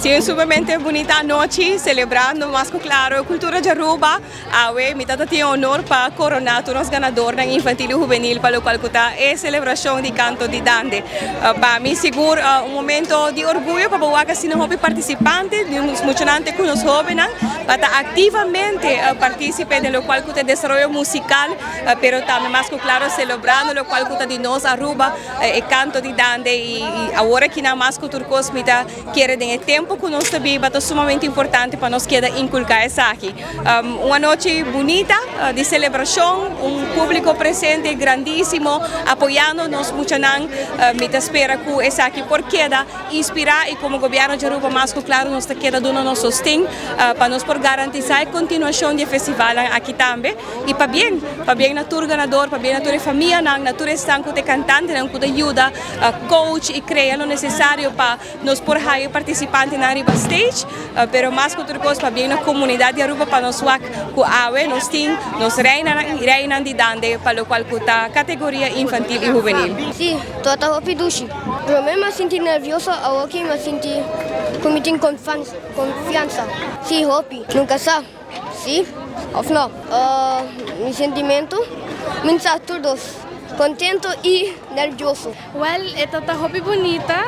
Si, un sumamente bunita anochi, celebrando mas cu claro e cultura di Aruba. Awe mi tata tin honor pa corona tur nos ganadornan infantil y hubenil pa locual cu ta e celebracion di Canto di Dande. Pa mi sigur un momento di orguyo pa bo wak asina hopi participante, di nos muchanan te cu nos hobennan pa ta activamente participe den locual cu ta e desaroyo musical, pero tambe mas cu claro celebrando locual cu ta di nos Aruba, e Canto di Dande y awor akinan mas cu tur cos mi ta Kere den e tempu ku nos ta biba ta sumamente importante pa nos keda inkulká esaki. Un anochi bunita di selebrashon, un públiko presente grandísimo apoyando nos muchanan. Mi ta spera ku esaki por keda inspirá i komo gobièrnu di Aruba mas ku klaru nos ta keda duna nos sosten pa nos por garantisá e kontinuashon di e festivalnan aki tambe. I pabien, pabien na tur ganador, pabien na tur e famianan, na tur esnan ku ta e kantantenan ku ta yuda coach i krea lo nesesario pa nos por haya e partisipantenan riba stage. Pero mas ku tur kos pabien na komunidat di Aruba pa nos wak ku awe nos tin nos reinanan i reinan di dande pa lokual ku ta kategoria infantil i hubenil. Si, tabata hopi dushi. Prome mi a sinti nervioso, awoki mi a sinti ku mi tin konfiansa. Si, hopi. Nunka sa. Si of no? Mi sentimento? Mi sa tur dos, contento y nervioso. Wel, e ta ta hopi bunita,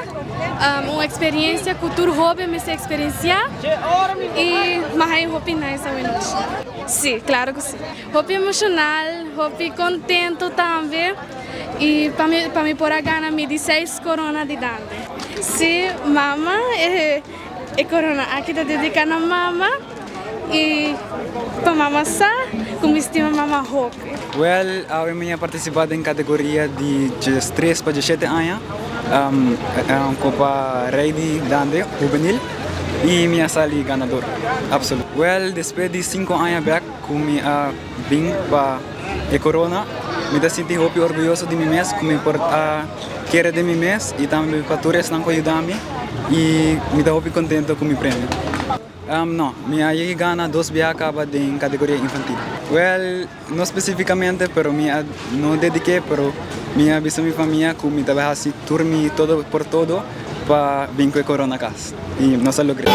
un experiencia cu tur hoben mester experiencia y mi a haña hopi nice awenochi. Si, claro cu si. Hopi emocional, hopi contento tambe y pa mi pa mi por a gana mi di seis corona di Dande. Si, mama, e corona aki ta dedica na mama. I pa mama sa ku mi stima mama hopi. Wèl, awe mi a partisipá den kategoria di diestres pa diesshete aña, Kopa Rei di Dande Hubenil, i mi a sali ganador absoluto. Wèl, despues di sinku aña bèk ku mi a bin pa e korona, mi ta sinti hopi orguyoso di mi mes ku mi por a kere den mi mes i tambe pa tur esnan ku a yuda mi i mi ta hopi kontento ku mi premio. No, mi a yega gana dos biaha kaba den kategoria infantil. Wèl, no spesifikamente, pero mi a no dediké, pero mi a bisa mi famia ku mi ta bai hasi tur mi todo por todo pa bin ku e korona kas. I nos a logr'é.